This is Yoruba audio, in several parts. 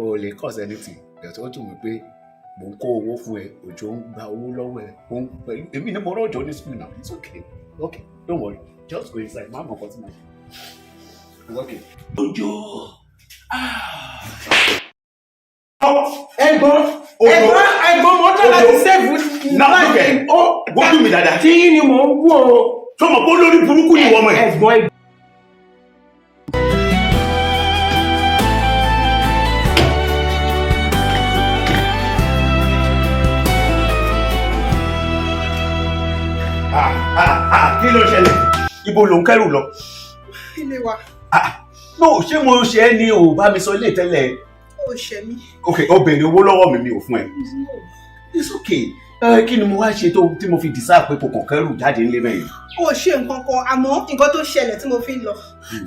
O lè cause anything, but ó dùn mí pé mò ń kó owó fún ẹ, Òjò ń gba owó lọ́wọ́ ẹ, ó ń pẹ̀lú èmi ní mo rán Òjò ní school now. It's okay, okay, don't worry, just go inside. Má mọ̀ nǹkan tí mo ṣe. It's okay. Òjò. Ẹ̀gbọ́n, ẹ̀gbọ́n, ẹ̀gbọ́n, mo tọ́ láti save. Now look at ó wojú mi dáadáa. Tí yín ni mò ń wò ó. Tó mọ̀ pé olórí burúkú ni ìwọ ọmọ ẹ̀. Ẹ̀gbọ́n. Ah, ah, ah, kí ló ṣẹlẹ̀? Ibo ló ń kẹ́rù lọ? Ilé wa. Ah, no, ṣé mo ṣe é ní o bá mi sọ ilé tẹ́lẹ̀? Ó ṣe mí. Ok, ó béèrè owó lọ́wọ́ mi, mi ò fún ẹ. It's okay. Ẹ kí ni mo wá ṣe tó tí mo fi deserve pé kò kàn kẹ́rù jáde nílé mẹ́rin? Ó ṣe nǹkan kan, àmọ́ nǹkan tó ṣẹlẹ̀ tí mo fi ń lọ,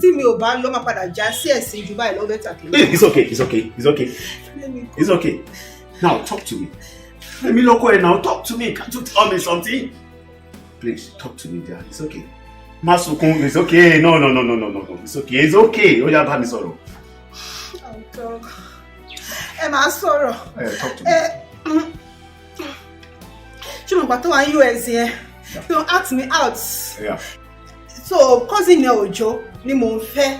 tí mi ò bá lọ, máa padà já sí ẹ̀sìn jù báyìí lọ. Better kí n lọ. It's okay, it's okay, it's okay. Let me go. It's okay. Now talk to me. Èmi lọ́kọ ẹ̀ now, talk to me. Can't you tell me something? Please talk to me, dear. It's okay. Má sunkún. It's okay. No, no, no, no, no, no, no. It's okay, it's okay. Ó yá, bá mi sọ̀rọ̀. I'll talk. Ẹ máa sọ̀rọ̀. Ẹ talk to me. Ẹ ṣé mo gbà tó wà ní US yẹn tó ask me out? Yeah. So cousin ẹ Òjó ni mò ń fẹ́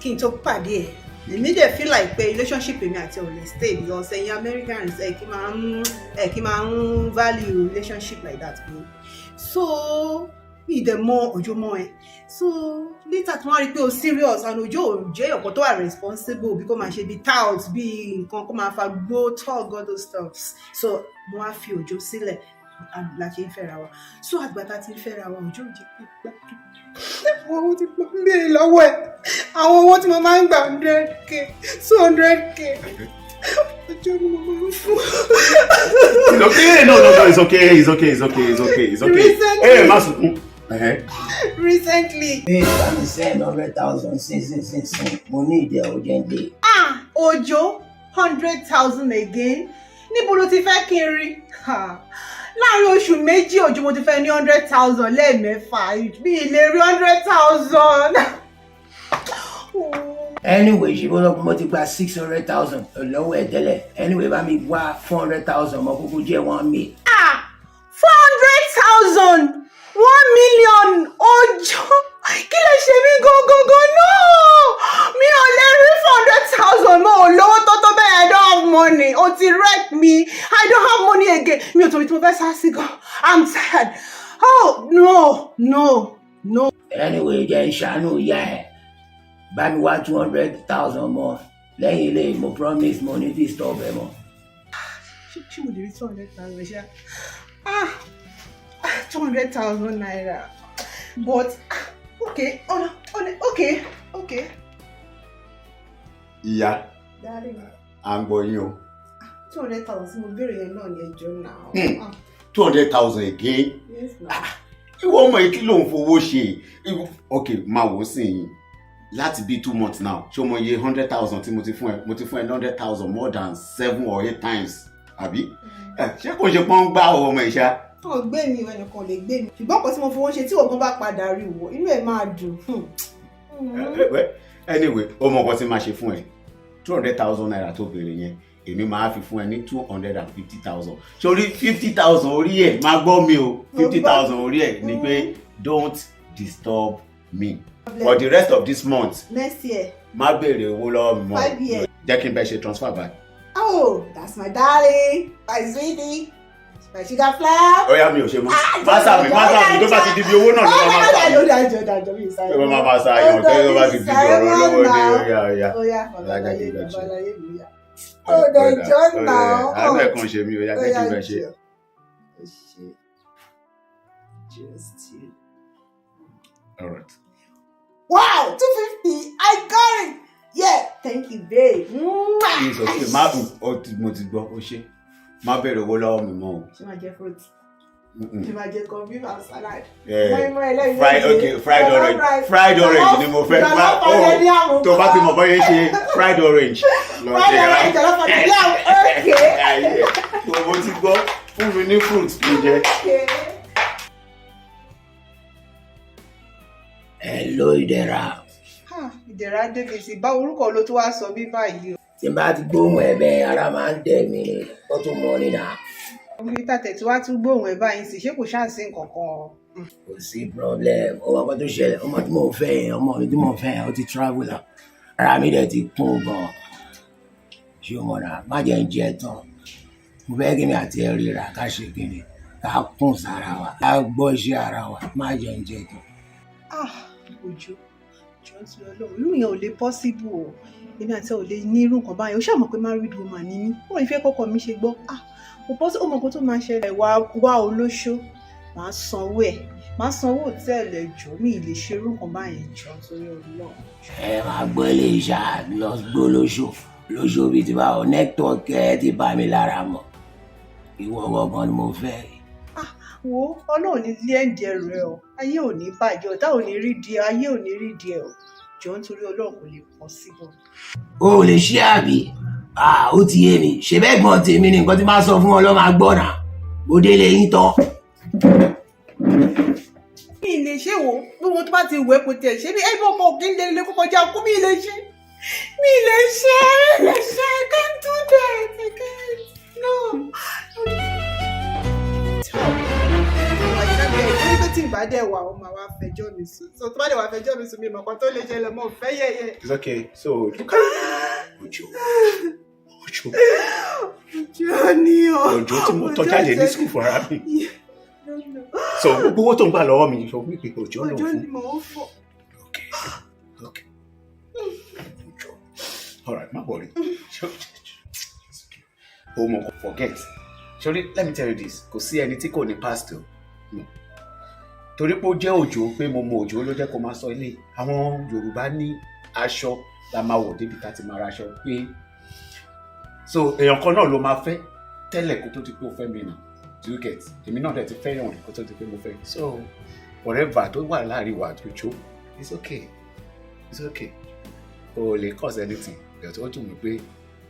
kí n tó pàdé ẹ̀. Èmi dẹ̀ feel like pé relationship èmi àti ẹ̀ ò lè stay because ẹ̀yin Americans, ẹ̀ kí máa ń value relationship like that ni. So mi dẹ̀ mọ Òjó mọ́ ẹ. So later tí wọ́n rí pé o serious and Òjó ò jẹ́ ọ̀pọ̀ tó wà responsible bí kò máa ṣe bí tout, bí nǹkan kó máa fa gbó, talk, all those stuffs. So mo wá fi Òjó sílẹ̀ la ṣe ń fẹ́ra wa. So àgbà tá a ti ń fẹ́ra wa, Òjó ò jẹ́ pé gbádùn àwọn owó tí mo ń béèrè lọ́wọ́ ẹ̀, àwọn owó tí mo máa ń gbà, 100K, 200K, Òjó ni mo máa ń fún. It's okay. No, no, no. It's okay. It's okay. It's okay. It's okay. It's okay. Recently. Ẹ má sunkún. Ẹ̀hẹ́. Recently. Bí bá mi send 100,000 sin sin sin sin, mo ní ìdí urgently. Ah, Òjó, 100,000 again? Níbo ló ti fẹ́ kí n rí? Ha. Láàrin oṣù 2, Òjó, mo ti fẹ́ ní 100,000 lẹ́ẹ̀mẹ́fà. Mi ì lè rí 100,000. Anyway, ṣe bọ́lá mo ti gba 600,000 lọ́wọ́ ẹ̀ tẹ́lẹ̀. Anyway, bá mi wá 400,000 mọ́, kúkú jẹ́ 1 mil. Ah, 400,000, 1 million. Òjó, kí lè ṣe mí gangan náà? Mi ò lè rí 400,000. Mo ò lówó tó tó bẹ́ẹ̀. I don't have money. O ti wreck me. I don't have money again. Mi ò tóbi tí mo fẹ́ sá sí gan. I'm tired. Oh, no, no, no. Anyway, jẹ́ ń ṣàánú ìyá ẹ̀, bá mi wá 200,000 mọ́ lẹ́yìn ilé. Mo promise, mo ní disturb ẹ mọ́. Ṣé mo lè rí 200,000 ṣá? Ah, 200,000 naira, but okay, oh, oh, okay. Ìyá. Darling. À ń gbọ́ yín o. 200,000 tí mo béèrè yẹn náà ni, ẹjọ́ náà. 200,000 again? Yes na. Ìwọ ọmọ yìí, kí ló ń fowó ṣe? Ok, máa wò ó sì yín láti bí 2 months now. Ṣé o mọ iye 100,000 tí mo ti fún ẹ? Mo ti fún ẹ 100,000 more than seven or eight times, àbí? Ṣé kò ṣe pọ́n gbá ọmọ ìṣá? Wọn gbé mi, ẹnìkan lè gbé mi, ṣùgbọ́n nǹkan tí mo fowó ṣe, tí ògùn bá padà rí wò, inú ẹ̀ máa dùn. Anyway, ó mọ nǹkan tí máa ṣe fún ẹ. 200,000 naira tó béèrè yẹn, èmi máa fi fún ẹ ní 250,000. Sórí 50,000 orí ẹ̀, máa gbọ́ mi o, 50,000 orí ẹ̀ ni pé don't disturb me for the rest of this month. Next year. Má béèrè owó lọ́wọ́ mi mọ́. 5 years. Jẹ́ kí n bẹ ṣe transfer báyìí. Oh, that's my darling, my sweetie, my sugar flower. Ó yá, mi ò ṣe mọ́. Má sàmì, má sàmì. Tó bá ti di bí owó náà ló máa máa sàmì. Ó dájọ́, dájọ́ mi sáré. Ó máa máa sàyàn tẹ́lẹ̀ tó bá ti di bí ọ̀rọ̀ lọ́wọ́ dé. Ó yá, ó yá. Ó yá. Ọ̀la, jẹ́ kí n bẹ ṣe. Babaláyé mi yá. Ó dájọ́ náà. Àánú ẹ̀ kan ṣe mí. Ó yá, jẹ́ kí n bẹ ṣe. Just you. All right. Wow, 250. I got it. Yeah, thank you, babe. Mwah. It's okay. Má ó ti, mo ti gbọ́, ó ṣe. Má béèrè owó lọ́wọ́ mi mọ́ o. Ṣé máa jẹ fruit? Ṣé máa jẹ corned beef and salad? Yeah. Mọ́ínmọ́ín ẹlẹ́yin Fried, méje. okay, fried Jollof orange. rice. Fried orange ni mo fẹ́. Jollof Oh, ní àmú. tó bá ti mọ̀ bọ́yé ṣe fried orange lọ Fried ṣe. orange, jollof rice ní àmú. Okay. Ayé, mo ti gbọ́, fún mi ní fruit kí n jẹ. Okay. Hello, Ìdẹ̀ra. Ah, Ìdẹ̀ra David, bá orúkọ ló tún wá sọ bí báyìí o. Tí n bá ti gbóhùn ẹ bẹ́ẹ̀, ara máa ń dẹ̀ mí ni. Ó tún mọ ní nà. Omi tàtẹ̀ tí wàá tún gbóhùn ẹ̀ báyìí sí, ṣé kò ṣáà sí nǹkan kan? Kò sí problem. Ó mọ nǹkan tó ṣẹlẹ̀. Ọmọ tí mò ń fẹ́ yẹn, ọmọ mi tí mò ń fẹ́ yẹn, ó ti travel out. Ara mi dẹ̀ ti kún gan. Ṣé o mọ̀ náà? Má jẹ́ ń jẹ tán. Mo fẹ́ kí mi àti ẹ ríra, ká ṣe kí ni, ká kún sára wa, ká gbọ́ iṣẹ́ ara wa. Má jẹ́ ń jẹ tán. Ah, Òjó, jọ ń sọ Ọlọ́run, irú yẹn ò lè possible o. Èmi àti ẹ ò lè ní irú nǹkan báyìí. Ó ṣàmọ̀ pé married woman ni mí. Ó lè fẹ́ kọ́kọ́ mi ṣe gbọ́. Ah, kò possible. Ó mọ nǹkan tó máa ṣẹlẹ̀. Wá wá olóṣó, màá sanwó ẹ̀, màá sanwó hòtẹ́ẹ̀lì. Ẹ̀jọ̀, mi ì lè ṣe irú nǹkan báyẹn, jọ torí Ọlọ́run. Ẹ máa gbọ́ ilé iṣẹ́ lọ gbó lóṣù lóṣù bíi ti báwo. Network ẹ ti bá mi lára mọ́. Ìwọ gangan ni mo fẹ́. Ah, wo, Ọlọ́run ní ilé ẹ̀ǹdì ẹrù ẹ o. Ayé ò ní bàjẹ́, ọ̀tá ò ní rí díẹ̀, ayé ò ní rí díẹ̀ o. Jọ, nítorí Ọlọ́run, kò lè possible. O ò lè ṣe àbí? Ah, ó ti yé mi. Ṣe bẹ́ẹ̀ gbọ́n tèmi ni nǹkan tí máa sọ fún ọ lọ́ máa gbọ́ náà. Mo délé yín tán. Mi ì lè ṣe. Wo, gbogbo tó bá ti wẹ̀ kò tiẹ̀ ṣe bí ẹbí ọkọ̀ òkè ń lè lè kó kọjá kú. Mi ì lè ṣe, mi ì lè ṣe, mi ì lè ṣe. I can't do that. I can't, no. Torí pé tí ìbá dẹ̀ wà, ó máa wá fẹjọ́ mi sùn. So tó bá dẹ̀ wá fẹjọ́ mi sùn, mi mọ̀ kan tó lè ṣẹlẹ̀ mọ́ fẹ́ yẹ̀yẹ̀. It's okay. So look at Òjó. Òjó. Òjó ni o. Òjó tí mo tọ́ jáde ní school fúnra mi. So gbogbo owó tó ń gbà lọ́wọ́ mi, sọ wípé Òjó ló Òjó fún. ni mò ń fọ. Okay. Òjó. All right, má worry. O mọ̀ kò forget. Sorry, let me tell you this. Kò sí ẹni tí kò ní past o. No. Torí pé ó jẹ́ Òjó, pé mo mọ Òjó ló jẹ́ kó máa sọ ilé. Àwọn Yorùbá ní aṣọ la máa wọ̀ débi tá ti máa raṣọ pé. So èèyàn kan náà ló máa fẹ́ tẹ́lẹ̀ kó tó di pé ó fẹ́ mi nà. Do you get? Èmi náà dẹ̀ ti fẹ́ yàn rí kó tó di pé mo fẹ́. So whatever tó wà láàrin wa àti Òjó, it's okay. It's okay. O ò lè cause anything. But ó dùn mí pé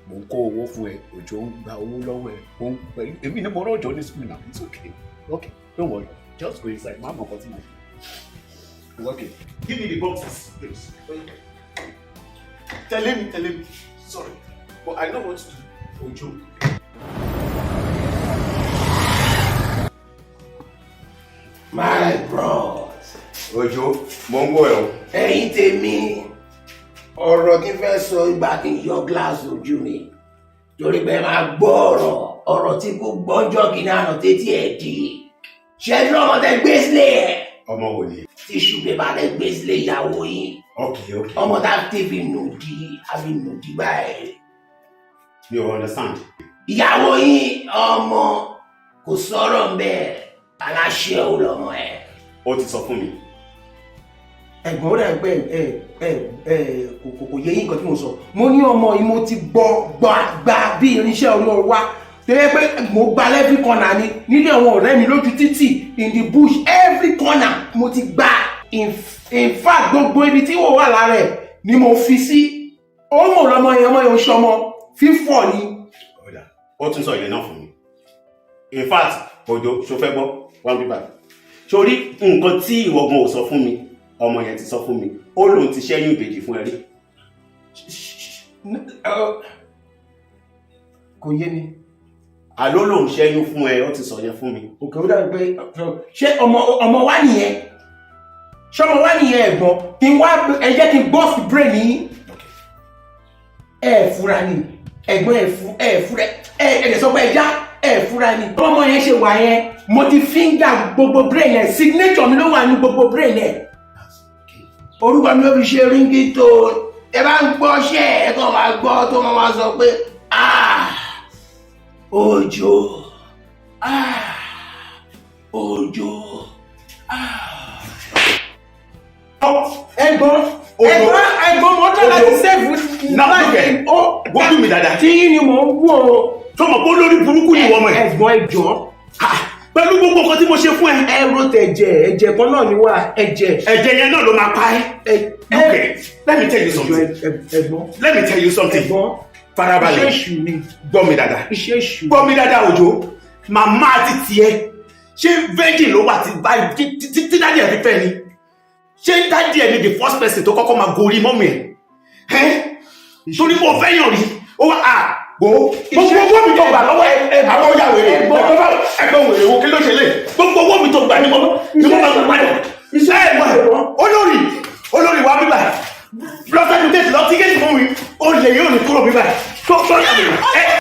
mò ń kó owó fún ẹ, Òjó ń gba owó lọ́wọ́ ẹ, ó ń pẹ̀lú èmi ní mo rán Òjó ní school now. It's okay. Okay, don't worry. Just go inside. Má mọ̀ nǹkan tí mo ṣe. It's okay. Give me the boxes, please. Tẹ̀lé mi, tẹ̀lé mi. Sorry, but I know what to do. Òjó. My bros. Òjó, mo ń wò ẹ́ o. Ẹ̀yin tèmi, ọ̀rọ̀ tí fẹ́ sọ ìgbà kí n yọ gíláàsì ojú mi, torí pé máa gbọ́ ọ̀rọ̀, ọ̀rọ̀ tí kò gbọ́njọ́ kìíní àná tètè ẹ̀ di ṣé ní ọmọ tẹ gbé sílé ẹ̀. Ọmọ wo ni? Tissue paper tẹ gbé sílé ìyàwó yín. Okay. Ọmọ tá a ti fi nù di, a fi nù di báyìí. Mi ò understand. Ìyàwó yín, ọmọ kò sọ̀rọ̀ ń bẹ́ẹ̀, aláṣẹ ò lọ́mọ ẹ̀. Ó ti sọ fún mi. Ẹ̀gbọ́n, ó dà pé ẹ ẹ ẹ kò yé yín nǹkan tí mo sọ. Mo ní ọmọ yìí, mo ti gbọ́ gbà gbà bí irinṣẹ́ olóró wa tó yẹ pé mo gba every corner ni nílé àwọn ọ̀rẹ́ mi, lójú títì, in the bush, every corner mo ti gbà. In fact, gbogbo ibi tí wò wà lára ẹ̀ ni mo fi sí. Ó mọ̀ lọ́mọ yẹn, ọmọ yẹn ń ṣọmọ fífọ̀ ni. Ọ̀dà, ó tún sọ ìyẹn náà fún mi. In fact, Òjó, ṣo fẹ́ gbọ́ one bí báyìí? Sórí nǹkan tí ìwọ gan ò sọ fún mi, ọmọ yẹn ti sọ fún mi. Ó lóun ti ṣẹ́yún ìbejì fún ẹ rí. Kò yé mi. Àló lòun ṣẹ́yún fún ẹ, ó ti sọ yẹn fún mi. Òkè, ó dàbí pé ṣé ọmọ wa nìyẹn? Ṣé ọmọ wa nìyẹn? Ẹ̀gbọ́n, kí n wá ẹ jẹ́ kí n burst brain yín. Ẹ fura ni, ẹ̀gbọ́n, ẹ fura. Ẹ lè sọ pé ẹ já ẹ fura ni. Ọmọ yẹn ṣe wà yẹn, mo ti finger gbogbo brain ẹ, signature mi ló wà ní gbogbo brain ẹ. Orúkọ mi ló fi ṣe ringtone. Ẹ bá ń gbọ́ ṣẹ́ ẹ kàn máa gbọ́ tó máa sọ pé, "Ah, Òjó, ah, Òjó, ah." Ẹ̀gbọ́n, ẹ̀gbọ́n, ẹ̀gbọ́n, mo tọ́ láti save. Now look at wojú mi dáadáa. Tí yín ni mò ń wò ó. Tó mọ̀ pé olórí burúkú ni ìwọ ọmọ ẹ̀. Ẹ̀gbọ́n, ẹ jọ̀ọ́. Pẹ̀lú gbogbo nǹkan tí mo ṣe fún ẹ. Ẹ ro tẹ̀jẹ̀, ẹ̀jẹ̀ kan náà ni wà, ẹ̀jẹ̀. Ẹ̀jẹ̀ yẹn náà ló máa pa ẹ́. Okay, let me tell you something. Ẹ̀gbọ́n. Let me tell you something. Ẹ̀gbọ́n. Farabalẹ̀. Iṣẹ́ èṣù ni. Gbọ́ mi dáadáa. Iṣẹ́ èṣù. Gbọ́ mi dáadáa, Òjó. Màmá àti tiẹ̀, ṣé virgin ló wà tí báyìí tí daddy ẹ̀ fi fẹ́ ni? Ṣé daddy ẹ̀ ni the first person tó kọ́kọ́ máa gorí mummy ẹ̀? Ẹ́ torí mo fẹ́ yàn rí. Ó wá à gbó gbogbo owó mi tó gbà lọ́wọ́ ẹ, àwọn ọ̀yà wèrè, ẹ̀gbọ́n bá ẹ̀gbọ́n wèrè wo, kí ló ṣe lè? Gbogbo owó mi tó gbà ní mo máa gbà padà. Iṣẹ́ ẹ̀ olórí, olórí wa bíbà lọ sẹ́nu géètì, lọ tí géètì fún mi. Ó lè yóò ní kúrò bíbà tó yà wèrè ẹ.